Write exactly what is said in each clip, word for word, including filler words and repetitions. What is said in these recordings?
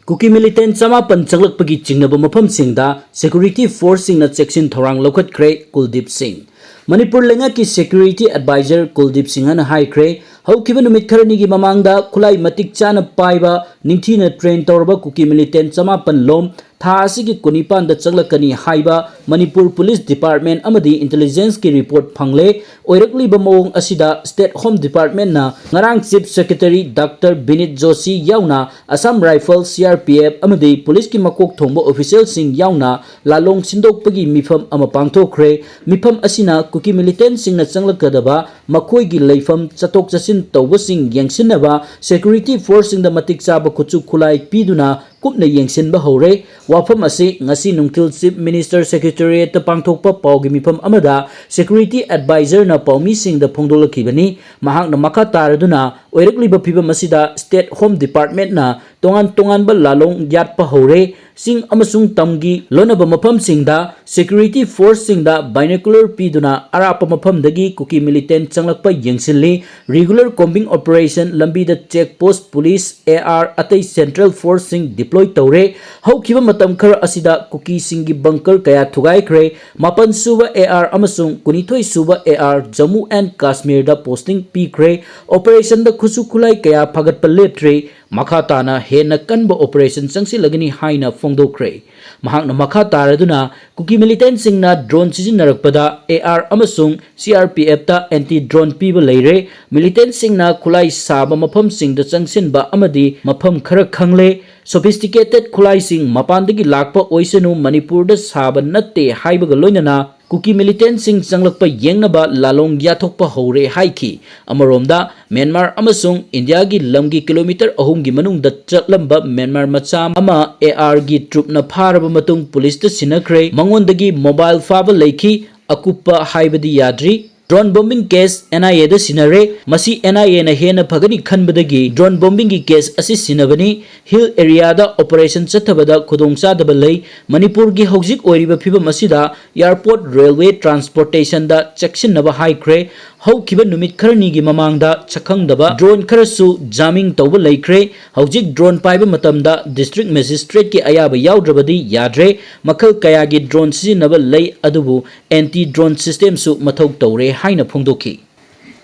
ꯀꯨꯀꯤ ꯃꯤꯂꯤꯇꯦꯟ ꯆꯃꯥꯄꯟ ꯆꯪꯂꯛꯄꯒꯤ ꯆꯤꯡꯅꯕ ꯃꯐꯝꯁꯤꯡꯗ ꯁꯦꯀ꯭ꯌꯨꯔꯤꯇꯤ ꯐꯣꯔꯁꯁꯤꯡꯅ ꯆꯦꯛꯁꯤꯟ ꯊꯧꯔꯥꯡ ꯂꯧꯈꯠꯈ꯭ꯔꯦ꯫ ꯀꯨꯜꯗꯤꯞ ꯁꯤꯡ꯫ ꯃꯅꯤꯄꯨꯔ ꯂꯩꯉꯥꯛꯀꯤ ꯁꯦꯀ꯭ꯌꯨꯔꯤꯇꯤ ꯑꯦꯗꯚꯥꯏꯖꯔ ꯀꯨꯜꯗꯤꯞ ꯁꯤꯡꯍꯅ ꯍꯥꯏꯈ꯭ꯔꯦ, ꯍꯧꯈꯤꯕ ꯅꯨꯃꯤꯠ ꯈꯔꯅꯤꯒꯤ ꯃꯃꯥꯡꯗ ꯈꯨꯠꯂꯥꯏ ꯃꯇꯤꯛ ꯆꯥꯅ ꯄꯥꯏꯕ, ꯅꯤꯡꯊꯤꯅ ꯇ꯭ꯔꯦꯟ ꯇꯧꯔꯕ ꯀꯨꯀꯤ ꯃꯤꯂꯤꯇꯦꯟ ꯆꯃꯥꯄꯟ ꯂꯣꯝ ꯊꯥ ꯑꯁꯤꯒꯤ ꯀꯨꯟꯅꯤꯄꯥꯟꯗ ꯆꯪꯂꯛꯀꯅꯤ ꯍꯥꯏꯕ ꯃꯅꯤꯄꯨꯔ ꯄꯨꯂꯤꯁ ꯗꯤꯄꯥꯔꯠꯃꯦꯟ ꯑꯃꯗꯤ ꯏꯟꯇꯦꯂꯤꯖꯦꯟꯁꯀꯤ ꯔꯤꯄꯣꯔꯠ ꯐꯪꯂꯦ꯫ ꯑꯣꯏꯔꯛꯂꯤꯕ ꯃꯑꯣꯡ ꯑꯁꯤꯗ ꯁ꯭ꯇꯦꯠ ꯍꯣꯝ ꯗꯤꯄꯥꯔꯠꯃꯦꯟꯅ ꯉꯔꯥꯡ ꯆꯤꯐ ꯁꯦꯀ꯭ꯔꯦꯇꯔꯤ ꯗꯥꯛꯇꯔ ꯕꯤꯅꯤꯠ ꯖꯣꯁꯤ ꯌꯥꯎꯅ ꯑꯁꯥꯝ ꯔꯥꯏꯐꯜ, ꯁꯤ ꯑꯥꯔ ꯄꯤ ꯑꯦꯐ ꯑꯃꯗꯤ ꯄꯨꯂꯤꯁꯀꯤ ꯃꯀꯣꯛ ꯊꯣꯡꯕ ꯑꯣꯐꯤꯁꯤꯌꯦꯜꯁꯤꯡ ꯌꯥꯎꯅ ꯂꯥꯂꯣꯡ ꯁꯤꯟꯗꯣꯛꯄꯒꯤ ꯃꯤꯐꯝ ꯑꯃ ꯄꯥꯡꯊꯣꯛꯈ꯭ꯔꯦ꯫ ꯃꯤꯐꯝ ꯑꯁꯤꯅ ꯀꯨꯀꯤ ꯃꯤꯂꯤꯇꯦꯟꯁꯤꯡꯅ ꯆꯪꯂꯛꯀꯗꯕ ꯃꯈꯣꯏꯒꯤ ꯂꯩꯐꯝ, ꯆꯠꯊꯣꯛ ꯆꯠꯁꯤꯟ ꯇꯧꯕꯁꯤꯡ ꯌꯦꯡꯁꯤꯟꯅꯕ ꯁꯦꯀ꯭ꯌꯨꯔꯤꯇꯤ ꯐꯣꯔꯁꯁꯤꯡꯗ ꯃꯇꯤꯛ ꯆꯥꯕ ꯈꯨꯠꯁꯨ ꯈꯨꯠꯂꯥꯏ ꯄꯤꯗꯨꯅ ꯀꯨꯞꯅ ꯌꯦꯡꯁꯤꯟꯕ ꯍꯧꯔꯦ꯫ ꯋꯥꯐꯝ ꯑꯁꯤ ꯉꯁꯤ ꯅꯨꯡꯊꯤꯜ ꯆꯤꯐ ꯃꯤꯅꯤꯁꯇꯔ ꯁꯦꯀ꯭ꯔꯦꯇꯔꯤꯌꯦꯠꯇ ꯄꯥꯡꯊꯣꯛꯄ ꯄꯥꯎꯒꯤ ꯃꯤꯐꯝ ꯑꯃꯗ ꯁꯦꯀ꯭ꯌꯨꯔꯤꯇꯤ ꯑꯦꯗꯚꯥꯏꯖꯔꯅ ꯄꯥꯎꯃꯤꯁꯤꯡꯗ ꯐꯣꯡꯗꯣꯛꯂꯛꯈꯤꯕꯅꯤ꯫ ꯃꯍꯥꯛꯅ ꯃꯈꯥ ꯇꯥꯔꯗꯨꯅ ꯑꯣꯏꯔꯛꯂꯤꯕ ꯐꯤꯕꯝ ꯑꯁꯤꯗ ꯁ꯭ꯇꯦꯠ ꯍꯣꯝ ꯗꯤꯄꯥꯔꯠꯃꯦꯟꯠꯅ ꯇꯣꯉꯥꯟ ꯇꯣꯉꯥꯟꯕ ꯂꯥꯂꯣꯡ ꯌꯥꯠꯄ ꯍꯧꯔꯦ꯫ ꯆꯤꯡ ꯑꯃꯁꯨꯡ ꯇꯝꯒꯤ ꯂꯣꯟꯅꯕ ꯃꯐꯝꯁꯤꯡꯗ ꯁꯦꯀ꯭ꯌꯨꯔꯤꯇꯤ ꯐꯣꯔꯁꯁꯤꯡꯗ ꯕꯥꯏꯅꯣꯀꯨꯂꯔ ꯄꯤꯗꯨꯅ ꯑꯔꯥꯞꯄ ꯃꯐꯝꯗꯒꯤ ꯀꯨꯀꯤ ꯃꯤꯂꯤꯇꯦꯟ ꯆꯪꯂꯛꯄ ꯌꯦꯡꯁꯤꯜꯂꯤ꯫ ꯔꯤꯒꯨꯂꯔ ꯀꯣꯝꯕꯤꯡ ꯑꯣꯄꯔꯦꯁꯟ, ꯂꯝꯕꯤꯗ check post, police, A R, ꯑꯇꯩ ꯁꯦꯟꯇ꯭ꯔꯦꯜ ꯐꯣꯔꯁꯁꯤꯡ ꯗꯤꯄ꯭ꯂꯣꯏ ꯇꯧꯔꯦ꯫ ꯍꯧꯈꯤꯕ ꯃꯇꯝ ꯈꯔ ꯑꯁꯤꯗ ꯀꯨꯀꯤꯁꯤꯡꯒꯤ ꯕꯪꯀꯔ ꯀꯌꯥ ꯊꯨꯒꯥꯏꯈ꯭ꯔꯦ꯫ ꯃꯥꯄꯟ ꯁꯨꯕ ꯑꯦ ꯑꯥꯔ ꯑꯃꯁꯨꯡ ꯀꯨꯟꯅꯤꯊꯣꯏ ꯁꯨꯕ ꯑꯦ ꯑꯥꯔ ꯖꯝꯃꯨ ꯑꯦꯟ ꯀꯥꯁꯃꯤꯔꯗ ꯄꯣꯁꯇꯤꯡ ꯄꯤꯈ꯭ꯔꯦ꯫ ꯑꯣꯄꯔꯦꯁꯟꯗ ꯈꯨꯠꯁꯨ ꯈꯨꯠꯂꯥꯏ ꯀꯌꯥ ꯐꯒꯠꯄ ꯂꯦꯞꯇ꯭ꯔꯤ꯫ ꯃꯈꯥ ꯇꯥꯅ ꯍꯦꯟꯅ ꯀꯟꯕ ꯑꯣꯄꯔꯦꯁꯟ ꯆꯪꯁꯤꯜꯂꯒꯅꯤ ꯍꯥꯏꯅ ꯐꯣꯡꯗꯣꯛꯈ꯭ꯔꯦ꯫ ꯃꯍꯥꯛꯅ ꯃꯈꯥ ꯇꯥꯔꯗꯨꯅ ꯀꯨꯀꯤ ꯃꯤꯂꯤꯇꯦꯟꯁꯤꯡꯅ ꯗ꯭ꯔꯣꯟ ꯁꯤꯖꯤꯟꯅꯔꯛꯄꯗ ꯑꯦ ꯑꯥꯔ ꯑꯃꯁꯨꯡ ꯁꯤ ꯑꯥꯔ ꯄꯤ ꯑꯦꯐꯇ ꯑꯦꯟꯇꯤ ꯗ꯭ꯔꯣꯟ ꯄꯤꯕ ꯂꯩꯔꯦ꯫ ꯃꯤꯂꯤꯇꯦꯟꯁꯤꯡꯅ ꯈꯨꯠꯂꯥꯏ ꯁꯥꯕ ꯃꯐꯝꯁꯤꯡꯗ ꯆꯪꯁꯤꯟꯕ ꯑꯃꯗꯤ ꯃꯐꯝ ꯈꯔ ꯈꯪꯂꯦ꯫ ꯁꯣꯐꯤꯁꯇꯤꯀꯦꯇꯦꯗ ꯈꯨꯠꯂꯥꯏꯁꯤꯡ ꯃꯄꯥꯟꯗꯒꯤ ꯂꯥꯛꯄ ꯑꯣꯏꯁꯅꯨ, ꯃꯅꯤꯄꯨꯔꯗ ꯁꯥꯕ ꯅꯠꯇꯦ ꯍꯥꯏꯕꯒ ꯂꯣꯏꯅꯅ ꯀꯨꯀꯤ ꯃꯤꯂꯤꯇꯦꯟꯁꯤꯡ ꯆꯪꯂꯛꯄ ꯌꯦꯡꯅꯕ ꯂꯥꯂꯣꯡ ꯌꯥꯊꯣꯛꯄ ꯍꯧꯔꯦ ꯍꯥꯏꯈꯤ꯫ ꯑꯃꯔꯣꯝꯗ, ꯃ꯭ꯌꯥꯟꯃꯥꯔ ꯑꯃꯁꯨꯡ ꯏꯟꯗꯤꯌꯥꯒꯤ ꯂꯝꯒꯤ ꯀꯤꯂꯣꯃꯤꯇꯔ ꯑꯍꯨꯝꯒꯤ ꯃꯅꯨꯡꯗ ꯆꯠꯂꯝꯕ ꯃ꯭ꯌꯥꯟꯃꯥꯔ ꯃꯆꯥ ꯑꯃ ꯑꯦ ꯑꯥꯔꯒꯤ ꯇ꯭ꯔꯨꯞꯅ ꯐꯥꯔꯕ ꯃꯇꯨꯡ ꯄꯨꯂꯤꯁꯇ ꯁꯤꯟꯅꯈ꯭ꯔꯦ꯫ ꯃꯉꯣꯟꯗꯒꯤ ꯃꯣꯕꯥꯏꯜ ꯐꯥꯕ ꯂꯩꯈꯤ꯫ ꯑꯀꯨꯞꯄ ꯍꯥꯏꯕꯗꯤ ꯌꯥꯗ꯭ꯔꯤ꯫ ꯗ꯭ꯔꯣꯟ ꯕꯣꯝꯕꯤꯡ ꯀꯦꯁ ꯑꯦꯟ ꯑꯥꯏ ꯑꯦꯗ ꯁꯤꯟꯅꯔꯦ꯫ ꯃꯁꯤ ꯑꯦꯟ ꯑꯥꯏ ꯑꯦꯅ ꯍꯦꯟꯅ ꯐꯒꯅꯤ ꯈꯟꯕꯗꯒꯤ ꯗ꯭ꯔꯣꯟ ꯕꯣꯝꯕꯤꯡꯒꯤ ꯀꯦꯁ ꯑꯁꯤ ꯁꯤꯟꯅꯕꯅꯤ꯫ ꯍꯤꯜ ꯑꯦꯔꯤꯌꯥꯗ ꯑꯣꯄꯔꯦꯁꯟ ꯆꯠꯊꯕꯗ ꯈꯨꯗꯣꯡꯆꯥꯗꯕ ꯂꯩ꯫ ꯃꯅꯤꯄꯨꯔꯒꯤ ꯍꯧꯖꯤꯛ ꯑꯣꯏꯔꯤꯕ ꯐꯤꯕꯝ ꯑꯁꯤꯗ ꯑꯦꯌꯥꯔꯄꯣꯔꯠ, ꯔꯦꯜꯋꯦ, ꯇ꯭ꯔꯥꯟꯁꯄꯣꯔꯇꯦꯁꯟꯗ ꯆꯦꯛꯁꯤꯟꯅꯕ ꯍꯥꯏꯈ꯭ꯔꯦ꯫ ꯍꯧꯈꯤꯕ ꯅꯨꯃꯤꯠ ꯈꯔꯅꯤꯒꯤ ꯃꯃꯥꯡꯗ ꯁꯛꯈꯪꯗꯕ drone ꯈꯔꯁꯨ jamming ꯇꯧꯕ ꯂꯩꯈ꯭ꯔꯦ꯫ ꯍꯧꯖꯤꯛ drone ꯄꯥꯏꯕ ꯃꯇꯝꯗ district magistrateꯀꯤ ꯑꯌꯥꯕ ꯌꯥꯎꯗ꯭ꯔꯕꯗꯤ ꯌꯥꯗ꯭ꯔꯦ꯫ ꯃꯈꯜ ꯀꯌꯥꯒꯤ drone ꯁꯤꯖꯤꯟꯅꯕ ꯂꯩ, ꯑꯗꯨꯕꯨ anti drone systemꯁꯨ ꯃꯊꯧ ꯇꯧꯔꯦ ꯍꯥꯏꯅ ꯐꯣꯡꯗꯣꯛꯈꯤ꯫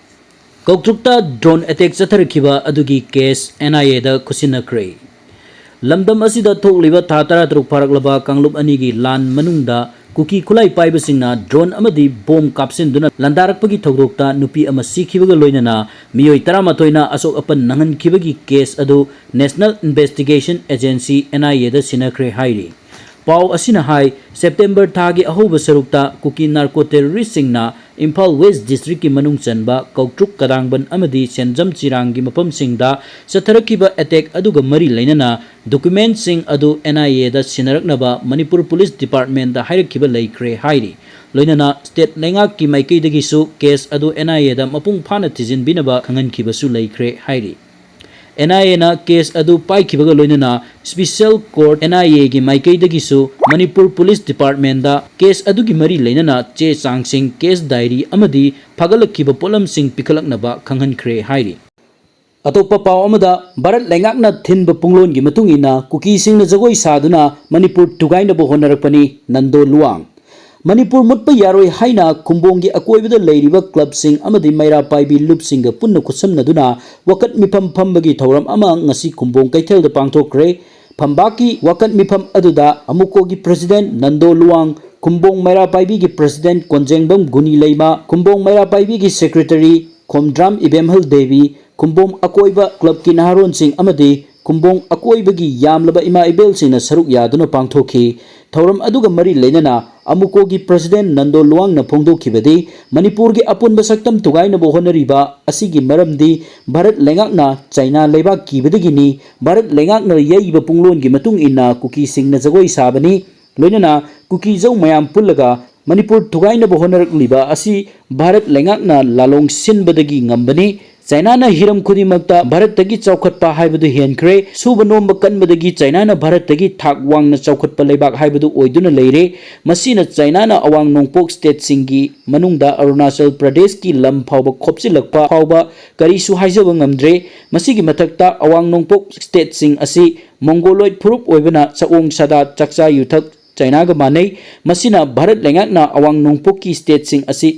ꯀꯧꯇ꯭ꯔꯨꯛꯇ drone attack ꯆꯠꯊꯔꯛꯈꯤꯕ ꯑꯗꯨꯒꯤ case N I Aꯗ ꯈꯨꯠꯁꯤꯟꯅꯈ꯭ꯔꯦ꯫ ꯂꯝꯗꯝ ꯑꯁꯤꯗ ꯊꯣꯛꯂꯤꯕ ꯊꯥ ꯇꯔꯥꯇꯔꯨꯛ ꯐꯥꯔꯛꯂꯕ ꯀꯥꯡꯂꯨꯞ ꯑꯅꯤꯒꯤ ꯂꯥꯟ ꯃꯅꯨꯡꯗ ꯀꯨꯀꯤ ꯈꯨꯠꯂꯥꯏ ꯄꯥꯏꯕꯁꯤꯡꯅ drone ꯑꯃꯗꯤ bomb ꯀꯥꯞꯁꯤꯟꯗꯨꯅ ꯂꯥꯟꯗꯥꯔꯛꯄꯒꯤ ꯊꯧꯗꯣꯛꯇ ꯅꯨꯄꯤ ꯑꯃ ꯁꯤꯈꯤꯕꯒ ꯂꯣꯏꯅꯅ ꯃꯤꯑꯣꯏ ꯇꯔꯥꯃꯥꯊꯣꯏꯅ ꯑꯁꯣꯛ ꯑꯄꯟ ꯅꯪꯍꯟꯈꯤꯕꯒꯤ case ꯑꯗꯨ National Investigation Agency, N I Aꯗ ꯁꯤꯟꯅꯈ꯭ꯔꯦ ꯍꯥꯏꯔꯤ꯫ ꯄꯥꯎ ꯑꯁꯤꯅ ꯍꯥꯏ, September ꯊꯥꯒꯤ ꯑꯍꯧꯕ ꯁꯔꯨꯛꯇ ꯀꯨꯀꯤ narco terroristꯁꯤꯡꯅ ꯏꯝꯐꯥꯜ West Districtꯀꯤ ꯃꯅꯨꯡ ꯆꯟꯕ ꯀꯧꯇ꯭ꯔꯨꯛ, ꯀꯗꯥꯡꯕꯟ ꯑꯃꯗꯤ ꯁꯦꯟꯖꯝ ꯆꯤꯔꯥꯡꯒꯤ ꯃꯐꯝꯁꯤꯡꯗ ꯆꯠꯊꯔꯛꯈꯤꯕ attack ꯑꯗꯨꯒ ꯃꯔꯤ ꯂꯩꯅꯅ documentꯁꯤꯡ ꯑꯗꯨ N I Aꯗ ꯁꯤꯟꯅꯔꯛꯅꯕ ꯃꯅꯤꯄꯨꯔ Police Departmentꯇ ꯍꯥꯏꯔꯛꯈꯤꯕ ꯂꯩꯈ꯭ꯔꯦ ꯍꯥꯏꯔꯤ꯫ ꯂꯣꯏꯅꯅ state ꯂꯩꯉꯥꯛꯀꯤ ꯃꯥꯏꯀꯩꯗꯒꯤꯁꯨ case ꯑꯗꯨ N I Aꯗ ꯃꯄꯨꯡ ꯐꯥꯅ ꯊꯤꯖꯤꯟꯕꯤꯅꯕ ꯈꯪꯍꯟꯈꯤꯕꯁꯨ ꯂꯩꯈ꯭ꯔꯦ ꯍꯥꯏꯔꯤ꯫ N I Aꯅ case ꯑꯗꯨ ꯄꯥꯏꯈꯤꯕꯒ ꯂꯣꯏꯅꯅ Special Court, N I Aꯒꯤ ꯃꯥꯏꯀꯩꯗꯒꯤꯁꯨ Manipur Police Departmentꯇ case ꯑꯗꯨꯒꯤ ꯃꯔꯤ ꯂꯩꯅꯅ ꯆꯦ ꯆꯥꯡꯁꯤꯡ, case diary ꯑꯃꯗꯤ ꯐꯥꯒꯠꯂꯛꯈꯤꯕ ꯄꯣꯠꯂꯝꯁꯤꯡ ꯄꯤꯈꯠꯂꯛꯅꯕ ꯈꯪꯍꯟꯈ꯭ꯔꯦ ꯍꯥꯏꯔꯤ꯫ ꯑꯇꯣꯞꯄ ꯄꯥꯎ ꯑꯃꯗ, ꯚꯥꯔꯠ ꯂꯩꯉꯥꯛꯅ ꯊꯤꯟꯕ ꯄꯨꯡꯂꯣꯟꯒꯤ ꯃꯇꯨꯡ ꯏꯟꯅ ꯀꯨꯀꯤꯁꯤꯡꯅ ꯖꯒꯣꯏ ꯁꯥꯗꯨꯅ ꯃꯅꯤꯄꯨꯔ ꯊꯨꯒꯥꯏꯅꯕ ꯍꯣꯠꯅꯔꯛꯄꯅꯤ, ꯅꯟꯗꯣ ꯂꯨꯋꯥꯡ꯫ ꯃꯅꯤꯄꯨꯔ ꯃꯨꯠꯄ ꯌꯥꯔꯣꯏ ꯍꯥꯏꯅ ꯈꯨꯝꯕꯣꯡꯒꯤ ꯑꯀꯣꯏꯕꯗ ꯂꯩꯔꯤꯕ clubꯁꯤꯡ ꯑꯃꯗꯤ ꯃꯩꯔꯥ ꯄꯥꯏꯕꯤ ꯂꯨꯞꯁꯤꯡꯒ ꯄꯨꯟꯅ ꯈꯨꯠꯁꯝꯅꯗꯨꯅ ꯋꯥꯀꯠ ꯃꯤꯐꯝ ꯐꯝꯕꯒꯤ ꯊꯧꯔꯝ ꯑꯃ ꯉꯁꯤ ꯈꯨꯝꯕꯣꯡ ꯀꯩꯊꯦꯜꯗ ꯄꯥꯡꯊꯣꯛꯈ꯭ꯔꯦ꯫ ꯐꯝꯕꯥꯛꯀꯤ ꯋꯥꯀꯠ ꯃꯤꯐꯝ ꯑꯗꯨꯗ ꯑꯃꯨꯀꯣꯒꯤ president ꯅꯟꯗꯣ ꯂꯨꯋꯥꯡ, ꯈꯨꯝꯕꯣꯡ ꯃꯩꯔꯥ ꯄꯥꯏꯕꯤꯒꯤ president ꯀꯣꯟꯖꯦꯡꯕꯝ ꯒꯨꯅꯤ ꯂꯩꯃ, ꯈꯨꯝꯕꯣꯡ ꯃꯩꯔꯥ ꯄꯥꯏꯕꯤꯒꯤ secretary ꯈꯣꯝꯗ꯭ꯔꯥꯝ ꯏꯕꯦꯝꯍꯜ ꯗꯦꯕꯤ, ꯈꯨꯝꯕꯣꯡ ꯑꯀꯣꯏꯕ clubꯀꯤ ꯅꯍꯥꯔꯣꯟꯁꯤꯡ ꯑꯃꯗꯤ ꯈꯨꯝꯕꯣꯡ ꯑꯀꯣꯏꯕꯒꯤ ꯌꯥꯝꯂꯕ ꯏꯃꯥ ꯏꯕꯦꯜꯁꯤꯡꯅ ꯁꯔꯨꯛ ꯌꯥꯗꯨꯅ ꯄꯥꯡꯊꯣꯛꯈꯤ꯫ ꯊꯧꯔꯝ ꯑꯗꯨꯒ ꯃꯔꯤ ꯂꯩꯅꯅ ꯑꯃꯨꯀꯣꯒꯤ president ꯅꯟꯗꯣ ꯂꯨꯋꯥꯡꯅ ꯐꯣꯡꯗꯣꯛꯈꯤꯕꯗꯤ, ꯃꯅꯤꯄꯨꯔꯒꯤ ꯑꯄꯨꯟꯕ ꯁꯛꯇꯝ ꯊꯨꯒꯥꯏꯅꯕ ꯍꯣꯠꯅꯔꯤꯕ ꯑꯁꯤꯒꯤ ꯃꯔꯝꯗꯤ ꯚꯥꯔꯠ ꯂꯩꯉꯥꯛꯅ ꯆꯩꯅꯥ ꯂꯩꯕꯥꯛ ꯀꯤꯕꯗꯒꯤꯅꯤ꯫ ꯚꯥꯔꯠ ꯂꯩꯉꯥꯛꯅ ꯌꯩꯕ ꯄꯨꯡꯂꯣꯟꯒꯤ ꯃꯇꯨꯡ ꯏꯟꯅ ꯀꯨꯀꯤꯁꯤꯡꯅ ꯖꯒꯣꯏ ꯁꯥꯕꯅꯤ꯫ ꯂꯣꯏꯅꯅ ꯀꯨꯀꯤꯖꯧ ꯃꯌꯥꯝ ꯄꯨꯜꯂꯒ ꯃꯅꯤꯄꯨꯔ ꯊꯨꯒꯥꯏꯅꯕ ꯍꯣꯠꯅꯔꯛꯂꯤꯕ ꯑꯁꯤ ꯚꯥꯔꯠ ꯂꯩꯉꯥꯛꯅ ꯂꯥꯂꯣꯡ ꯁꯤꯟꯕꯗꯒꯤ ꯉꯝꯕꯅꯤ꯫ ꯆꯥꯏꯅꯥꯅ ꯍꯤꯔꯝ ꯈꯨꯗꯤꯡꯃꯛꯇ ꯚꯥꯔꯠꯇꯒꯤ ꯆꯥꯎꯈꯠꯄ ꯍꯥꯏꯕꯗꯨ ꯍꯦꯟꯈ꯭ꯔꯦ꯫ ꯁꯨꯕ ꯅꯣꯝꯕ ꯀꯟꯕꯗꯒꯤ ꯆꯥꯏꯅꯥꯅ ꯚꯥꯔꯠꯇꯒꯤ ꯊꯥꯛ ꯋꯥꯡꯅ ꯆꯥꯎꯈꯠꯄ ꯂꯩꯕꯥꯛ ꯍꯥꯏꯕꯗꯨ ꯑꯣꯏꯗꯨꯅ ꯂꯩꯔꯦ꯫ ꯃꯁꯤꯅ ꯆꯥꯏꯅꯥꯅ ꯑꯋꯥꯡ ꯅꯣꯡꯄꯣꯛ ꯁ꯭ꯇꯦꯠꯁꯤꯡꯒꯤ ꯃꯅꯨꯡꯗ ꯑꯔꯨꯅꯥꯆꯜ ꯄ꯭ꯔꯗꯦꯁꯀꯤ ꯂꯝ ꯐꯥꯎꯕ ꯈꯣꯞꯆꯤꯜꯂꯛꯄ ꯐꯥꯎꯕ ꯀꯔꯤꯁꯨ ꯍꯥꯏꯖꯕ ꯉꯝꯗ꯭ꯔꯦ꯫ ꯃꯁꯤꯒꯤ ꯃꯊꯛꯇ ꯑꯋꯥꯡ ꯅꯣꯡꯄꯣꯛ ꯁ꯭ꯇꯦꯠꯁꯤꯡ ꯑꯁꯤ ꯃꯣꯡꯒꯣꯂꯣꯏꯗ ꯐꯨꯔꯨꯞ ꯑꯣꯏꯕꯅ ꯆꯥꯛꯑꯣꯡ ꯁꯥꯗꯥ, ꯆꯥꯛꯆꯥ ꯌꯨꯊꯛ ꯆꯥꯏꯅꯥꯒ ꯃꯥꯟꯅꯩ꯫ ꯃꯁꯤꯅ ꯚꯥꯔꯠ ꯂꯩꯉꯥꯛꯅ ꯑꯋꯥꯡ ꯅꯣꯡꯄꯣꯛꯀꯤ ꯁ꯭ꯇꯦꯠꯁꯤꯡ ꯑꯁꯤ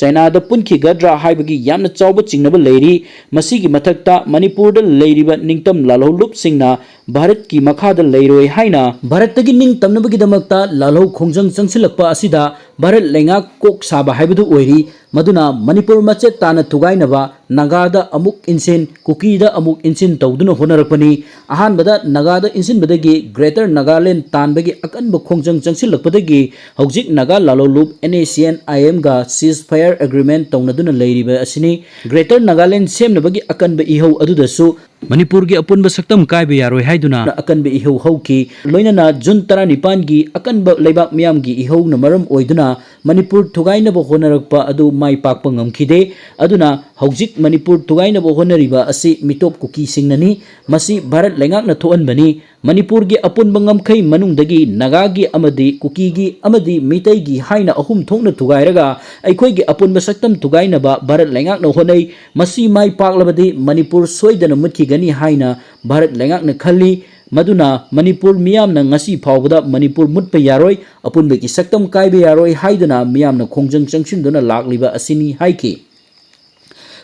ꯆꯥꯏꯅꯥꯗ ꯄꯨꯟꯈꯤꯒꯗ꯭ꯔꯥ ꯍꯥꯏꯕꯒꯤ ꯌꯥꯝꯅ ꯆꯥꯎꯕ ꯆꯤꯡꯅꯕ ꯂꯩꯔꯤ꯫ ꯃꯁꯤꯒꯤ ꯃꯊꯛꯇ ꯃꯅꯤꯄꯨꯔꯗ ꯂꯩꯔꯤꯕ ꯅꯤꯡꯇꯝ ꯂꯥꯜꯍꯧꯂꯨꯞꯁꯤꯡꯅ ꯚꯥꯔꯠꯀꯤ ꯃꯈꯥꯗ ꯂꯩꯔꯣꯏ ꯍꯥꯏꯅ ꯚꯥꯔꯠꯇꯒꯤ ꯅꯤꯡꯇꯝꯅꯕꯒꯤꯗꯃꯛꯇ ꯂꯥꯜꯍꯧ ꯈꯣꯡꯖꯪ ꯆꯪꯁꯤꯜꯂꯛꯄ ꯑꯁꯤꯗ ꯚꯥꯔꯠ ꯂꯩꯉꯥꯛ ꯀꯣꯛ ꯁꯥꯕ ꯍꯥꯏꯕꯗꯨ ꯑꯣꯏꯔꯤ꯫ ꯃꯗꯨꯅ ꯃꯅꯤꯄꯨꯔ ꯃꯆꯦꯠ ꯇꯥꯅ ꯊꯨꯒꯥꯏꯅꯕ, ꯅꯥꯒꯥꯗ ꯑꯃꯨꯛ ꯏꯟꯁꯤꯟ, ꯀꯨꯀꯤꯗ ꯑꯃꯨꯛ ꯏꯟꯁꯤꯟ ꯇꯧꯗꯨꯅ ꯍꯣꯠꯅꯔꯛꯄꯅꯤ꯫ ꯑꯍꯥꯟꯕꯗ ꯅꯥꯒꯥꯗ ꯏꯟꯁꯤꯟꯕꯗꯒꯤ ꯒ꯭ꯔꯦꯇꯔ ꯅꯥꯒꯥꯂꯦꯟ ꯇꯥꯟꯕꯒꯤ ꯑꯀꯟꯕ ꯈꯣꯡꯖꯪ ꯆꯪꯁꯤꯜꯂꯛꯄꯗꯒꯤ ꯍꯧꯖꯤꯛ ꯅꯥꯒꯥ ꯂꯥꯜꯍꯧꯂꯨꯞ NACN IM ꯒ ceasefire agreement ꯇꯧꯅꯗꯨꯅ ꯂꯩꯔꯤꯕ ꯑꯁꯤꯅꯤ꯫ ꯒ꯭ꯔꯦꯇꯔ ꯅꯥꯒꯥꯂꯦꯟ ꯁꯦꯝꯅꯕꯒꯤ ꯑꯀꯟꯕ ꯏꯍꯧ ꯑꯗꯨꯗꯁꯨ ꯃꯅꯤꯄꯨꯔꯒꯤ ꯑꯄꯨꯟꯕ ꯁꯛꯇꯝ ꯀꯥꯏꯕ ꯌꯥꯔꯣꯏ ꯍꯥꯏꯗꯨꯅ ꯑꯀꯟꯕ ꯏꯍꯧ ꯍꯧꯈꯤ꯫ ꯂꯣꯏꯅꯅ ꯖꯨꯟ ꯇꯔꯥꯅꯤꯄꯥꯟꯒꯤ ꯑꯀꯟꯕ ꯂꯩꯕꯥꯛ ꯃꯤꯌꯥꯝꯒꯤ ꯏꯍꯧꯅ ꯃꯔꯝ ꯑꯣꯏꯗꯨꯅ ꯃꯅꯤꯄꯨꯔ ꯊꯨꯒꯥꯏꯅꯕ ꯍꯣꯠꯅꯔꯛꯄ ꯑꯗꯨ ꯃꯥꯏ ꯄꯥꯛꯄ ꯉꯝꯈꯤꯗꯦ꯫ ꯑꯗꯨꯅ ꯍꯧꯖꯤꯛ ꯃꯅꯤꯄꯨꯔ ꯊꯨꯒꯥꯏꯅꯕ ꯍꯣꯠꯅꯔꯤꯕ ꯑꯁꯤ ꯃꯤꯇꯣꯞ ꯀꯨꯀꯤꯁꯤꯡꯅꯅꯤ꯫ ꯃꯁꯤ ꯚꯥꯔꯠ ꯂꯩꯉꯥꯛꯅ ꯊꯣꯛꯍꯟꯕꯅꯤ꯫ ꯃꯅꯤꯄꯨꯔꯒꯤ ꯑꯄꯨꯟꯕ ꯉꯝꯈꯩ ꯃꯅꯨꯡꯗꯒꯤ ꯅꯥꯒꯥꯒꯤ ꯑꯃꯗꯤ ꯀꯨꯀꯤꯒꯤ ꯑꯃꯗꯤ ꯃꯤꯇꯩꯒꯤ ꯍꯥꯏꯅ ꯑꯍꯨꯝ ꯊꯣꯛꯅ ꯊꯨꯒꯥꯏꯔꯒ ꯑꯩꯈꯣꯏꯒꯤ ꯑꯄꯨꯟꯕ ꯁꯛꯇꯝ ꯊꯨꯒꯥꯏꯅꯕ ꯚꯥꯔꯠ ꯂꯩꯉꯥꯛꯅ ꯍꯣꯠꯅꯩ꯫ ꯃꯁꯤ ꯃꯥꯏ ꯄꯥꯛꯂꯕꯗꯤ ꯃꯅꯤꯄꯨꯔ ꯁꯣꯏꯗꯅ ꯃꯨꯠꯈꯤꯒꯅꯤ ꯍꯥꯏꯅ ꯚꯥꯔꯠ ꯂꯩꯉꯥꯛꯅ ꯈꯜꯂꯤ꯫ ꯃꯗꯨꯅ ꯃꯅꯤꯄꯨꯔ ꯃꯤꯌꯥꯝꯅ ꯉꯁꯤ ꯐꯥꯎꯕꯗ ꯃꯅꯤꯄꯨꯔ ꯃꯨꯠꯄ ꯌꯥꯔꯣꯏ, ꯑꯄꯨꯟꯕꯒꯤ ꯁꯛꯇꯝ ꯀꯥꯏꯕ ꯌꯥꯔꯣꯏ ꯍꯥꯏꯗꯨꯅ ꯃꯤꯌꯥꯝꯅ ꯈꯣꯡꯖꯪ ꯆꯪꯁꯤꯟꯗꯨꯅ ꯂꯥꯛꯂꯤꯕ ꯑꯁꯤꯅꯤ ꯍꯥꯏꯈꯤ꯫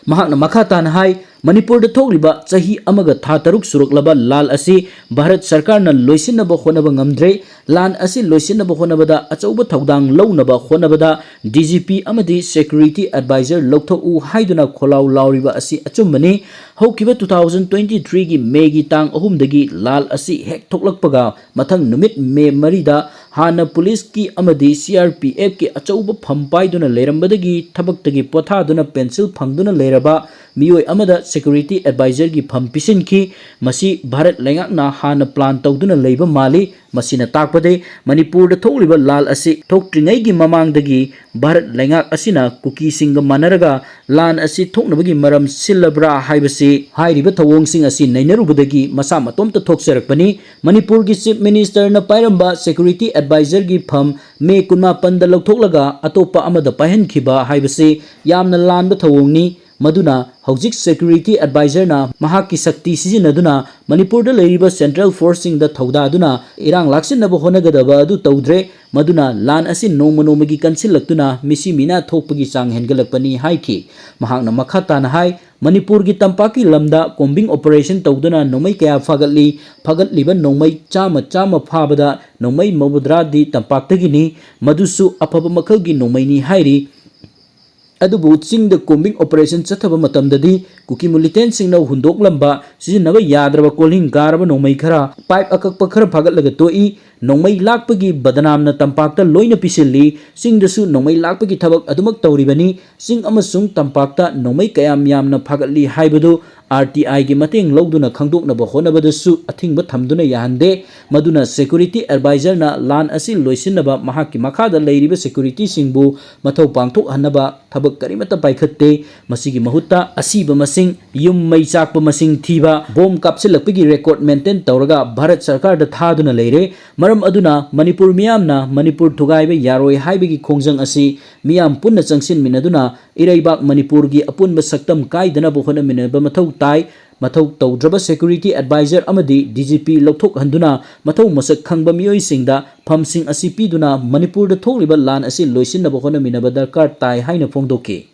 ꯃꯍꯥꯛꯅ ꯃꯈꯥ ꯇꯥꯅ ꯍꯥꯏ, ꯃꯅꯤꯄꯨꯔꯗ ꯊꯣꯛꯂꯤꯕ ꯆꯍꯤ ꯑꯃꯒ ꯊꯥ ꯇꯔꯨꯛ ꯁꯨꯔꯛꯂꯕ ꯂꯥꯜ ꯑꯁꯤ ꯚꯥꯔꯠ ꯁꯔꯀꯥꯔꯅ ꯂꯣꯏꯁꯤꯟꯅꯕ ꯍꯣꯠꯅꯕ ꯉꯝꯗ꯭ꯔꯦ꯫ ꯂꯥꯟ ꯑꯁꯤ ꯂꯣꯏꯁꯤꯟꯅꯕ ꯍꯣꯠꯅꯕꯗ ꯑꯆꯧꯕ ꯊꯧꯗꯥꯡ ꯂꯧꯅꯕ ꯍꯣꯠꯅꯕꯗ DGP ꯑꯃꯗꯤ security advisor ꯂꯧꯊꯣꯛꯎ ꯍꯥꯏꯗꯨꯅ ꯈꯣꯜꯂꯥꯎ ꯂꯥꯎꯔꯤꯕ ꯑꯁꯤ ꯑꯆꯨꯝꯕꯅꯤ꯫ ꯍꯧꯈꯤꯕ two thousand twenty threeꯒꯤ ꯃꯦꯒꯤ ꯇꯥꯡ ꯑꯍꯨꯝꯗꯒꯤ ꯂꯥꯜ ꯑꯁꯤ ꯍꯦꯛ ꯊꯣꯛꯂꯛꯄꯒ ꯃꯊꯪ ꯅꯨꯃꯤꯠ ꯃꯦ ꯃꯔꯤꯗ ꯍꯥꯟꯅ ꯄꯨꯂꯤꯁꯀꯤ ꯑꯃꯗꯤ CRPFꯀꯤ ꯑꯆꯧꯕ ꯐꯝ ꯄꯥꯏꯗꯨꯅ ꯂꯩꯔꯝꯕꯗꯒꯤ ꯊꯕꯛꯇꯒꯤ ꯄꯣꯊꯥꯗꯨꯅ ꯄꯦꯟꯁꯤꯜ ꯐꯪꯗꯨꯅ ꯂꯩꯔꯕ ꯃꯤꯑꯣꯏ ꯑꯃꯗ security advisorꯒꯤ ꯐꯝ ꯄꯤꯁꯤꯟꯈꯤ꯫ ꯃꯁꯤ ꯚꯥꯔꯠ ꯂꯩꯉꯥꯛꯅ ꯍꯥꯟꯅ plan ꯇꯧꯗꯨꯅ ꯂꯩꯕ ꯃꯥꯜꯂꯤ꯫ ꯃꯁꯤꯅ ꯇꯥꯛꯄꯗꯤ ꯃꯅꯤꯄꯨꯔꯗ ꯊꯣꯛꯂꯤꯕ ꯂꯥꯟ ꯑꯁꯤ ꯊꯣꯛꯇ꯭ꯔꯤꯉꯩꯒꯤ ꯃꯃꯥꯡꯗꯒꯤ ꯚꯥꯔꯠ ꯂꯩꯉꯥꯛ ꯑꯁꯤꯅ ꯀꯨꯀꯤꯁꯤꯡꯒ ꯃꯥꯟꯅꯔꯒ ꯂꯥꯟ ꯑꯁꯤ ꯊꯣꯛꯅꯕꯒꯤ ꯃꯔꯝ ꯁꯤꯜꯂꯕ꯭ꯔꯥ ꯍꯥꯏꯕꯁꯤ ꯍꯥꯏꯔꯤꯕ ꯊꯧꯑꯣꯡꯁꯤꯡ ꯑꯁꯤ ꯅꯩꯅꯔꯨꯕꯗꯒꯤ ꯃꯁꯥ ꯃꯇꯣꯝꯇ ꯊꯣꯛꯆꯔꯛꯄꯅꯤ꯫ ꯃꯅꯤꯄꯨꯔꯒꯤ Chief Ministerꯅ ꯄꯥꯏꯔꯝꯕ Security Advisorꯒꯤ ꯐꯝ ꯃꯦ ꯀꯨꯟꯃꯥꯄꯟꯗ ꯂꯧꯊꯣꯛꯂꯒ ꯑꯇꯣꯞꯄ ꯑꯃꯗ ꯄꯥꯏꯍꯟꯈꯤꯕ ꯍꯥꯏꯕꯁꯤ ꯌꯥꯝꯅ ꯂꯥꯟꯕ ꯊꯧꯑꯣꯡꯅꯤ꯫ ꯃꯗꯨꯅ ꯍꯧꯖꯤꯛ Security Advisorꯅ ꯃꯍꯥꯛꯀꯤ ꯁꯛꯇꯤ ꯁꯤꯖꯤꯟꯅꯗꯨꯅ ꯃꯅꯤꯄꯨꯔꯗ ꯂꯩꯔꯤꯕ Central Forceꯁꯤꯡꯗ ꯊꯧꯗꯥꯗꯨꯅ ꯏꯔꯥꯡ ꯂꯥꯛꯁꯤꯟꯅꯕ ꯍꯣꯠꯅꯒꯗꯕ ꯑꯗꯨ ꯇꯧꯗ꯭ꯔꯦ꯫ ꯃꯗꯨꯅ ꯂꯥꯟ ꯑꯁꯤ ꯅꯣꯡꯃ ꯅꯣꯡꯃꯒꯤ ꯀꯟꯁꯤꯜꯂꯛꯇꯨꯅ ꯃꯤꯁꯤ ꯃꯤꯅꯥ ꯊꯣꯛꯄꯒꯤ ꯆꯥꯡ ꯍꯦꯟꯒꯠꯂꯛꯄꯅꯤ ꯍꯥꯏꯈꯤ꯫ ꯃꯍꯥꯛꯅ ꯃꯈꯥ ꯇꯥꯅ ꯍꯥꯏ, ꯃꯅꯤꯄꯨꯔꯒꯤ ꯇꯝꯄꯥꯛꯀꯤ ꯂꯝꯗ combing operation ꯇꯧꯗꯨꯅ ꯅꯣꯡꯃꯩ ꯀꯌꯥ ꯐꯥꯒꯠꯂꯤ꯫ ꯐꯥꯒꯠꯂꯤꯕ ꯅꯣꯡꯃꯩ ꯆꯥꯝꯃ, ꯆꯥꯝꯃ ꯐꯥꯕꯗ ꯅꯣꯡꯃꯩ ꯃꯧꯗ꯭ꯔꯥꯗꯤ ꯇꯝꯄꯥꯛꯇꯒꯤꯅꯤ꯫ ꯃꯗꯨꯁꯨ ꯑꯐꯕ ꯃꯈꯜꯒꯤ ꯅꯣꯡꯃꯩꯅꯤ ꯍꯥꯏꯔꯤ꯫ ꯑꯗꯨꯕꯨ ꯆꯤꯡꯗ combing operation ꯆꯠꯊꯕ ꯃꯇꯝꯗꯗꯤ ꯀꯨꯀꯤ militantꯁꯤꯡꯅ ꯍꯨꯟꯗꯣꯛꯂꯝꯕ ꯁꯤꯖꯤꯟꯅꯕ ꯌꯥꯗ꯭ꯔꯕ ꯀꯣꯜꯍꯤꯡ ꯀꯥꯔꯕ ꯅꯣꯡꯃꯩ ꯈꯔ, pipe ꯑꯀꯛꯄ ꯈꯔ ꯐꯥꯒꯠꯂꯒ ꯇꯣꯛꯏ꯫ ꯅꯣꯡꯃꯩ ꯂꯥꯛꯄꯒꯤ ꯕꯗꯅꯥꯝꯅ ꯇꯝꯄꯥꯛꯇ ꯂꯣꯏꯅ ꯄꯤꯁꯤꯜꯂꯤ꯫ ꯆꯤꯡꯗꯁꯨ ꯅꯣꯡꯃꯩ ꯂꯥꯛꯄꯒꯤ ꯊꯕꯛ ꯑꯗꯨꯃꯛ ꯇꯧꯔꯤꯕꯅꯤ꯫ ꯆꯤꯡ ꯑꯃꯁꯨꯡ ꯇꯝꯄꯥꯛꯇ ꯅꯣꯡꯃꯩ ꯀꯌꯥꯝ ꯌꯥꯝꯅ ꯐꯥꯒꯠꯂꯤ ꯍꯥꯏꯕꯗꯨ RTIꯒꯤ ꯃꯇꯦꯡ ꯂꯧꯗꯨꯅ ꯈꯪꯗꯣꯛꯅꯕ ꯍꯣꯠꯅꯕꯗꯁꯨ ꯑꯊꯤꯡꯕ ꯊꯝꯗꯨꯅ ꯌꯥꯍꯟꯗꯦ꯫ ꯃꯗꯨꯅ Security Advisorꯅ ꯂꯥꯟ ꯑꯁꯤ ꯂꯣꯏꯁꯤꯟꯅꯕ ꯃꯍꯥꯛꯀꯤ ꯃꯈꯥꯗ ꯂꯩꯔꯤꯕ securityꯁꯤꯡꯕꯨ ꯃꯊꯧ ꯄꯥꯡꯊꯣꯛꯍꯟꯅꯕ ꯊꯕꯛ ꯀꯔꯤꯃꯠꯇ ꯄꯥꯏꯈꯠꯇꯦ꯫ ꯃꯁꯤꯒꯤ ꯃꯍꯨꯠꯇ ꯑꯁꯤꯕ ꯃꯁꯤꯡ, ꯌꯨꯝ ꯃꯩ ꯆꯥꯛꯄ ꯃꯁꯤꯡ ꯊꯤꯕ, bomb ꯀꯥꯞꯁꯤꯜꯂꯛꯄꯒꯤ record maintain ꯇꯧꯔꯒ ꯚꯥꯔꯠ ꯁꯔꯀꯥꯔꯗ ꯊꯥꯗꯨꯅ ꯂꯩꯔꯦ꯫ ꯃꯔꯝ ꯑꯗꯨꯅ ꯃꯅꯤꯄꯨꯔ ꯃꯤꯌꯥꯝꯅ ꯃꯅꯤꯄꯨꯔ ꯊꯨꯒꯥꯏꯕ ꯌꯥꯔꯣꯏ ꯍꯥꯏꯕꯒꯤ ꯈꯣꯡꯖꯪ ꯑꯁꯤ ꯃꯤꯌꯥꯝ ꯄꯨꯟꯅ ꯆꯪꯁꯤꯟꯃꯤꯟꯅꯗꯨꯅ ꯏꯔꯩꯕꯥꯛ ꯃꯅꯤꯄꯨꯔꯒꯤ ꯑꯄꯨꯟꯕ ꯁꯛꯇꯝ ꯀꯥꯏꯗꯅꯕ ꯍꯣꯠꯅꯃꯤꯟꯅꯕ ꯃꯊꯧ ꯇꯥꯏ꯫ ꯃꯊꯧ ꯇꯧꯗ꯭ꯔꯕ Security Advisor ꯑꯃꯗꯤ DGP ꯂꯧꯊꯣꯛꯍꯟꯗꯨꯅ ꯃꯊꯧ ꯃꯁꯛ ꯈꯪꯕ ꯃꯤꯑꯣꯏꯁꯤꯡꯗ ꯐꯝꯁꯤꯡ ꯑꯁꯤ ꯄꯤꯗꯨꯅ ꯃꯅꯤꯄꯨꯔꯗ ꯊꯣꯛꯂꯤꯕ ꯂꯥꯟ ꯑꯁꯤ ꯂꯣꯏꯁꯤꯟꯅꯕ ꯍꯣꯠꯅꯃꯤꯟꯅꯕ ꯗꯔꯀꯥꯔ ꯇꯥꯏ ꯍꯥꯏꯅ ꯐꯣꯡꯗꯣꯛꯈꯤ꯫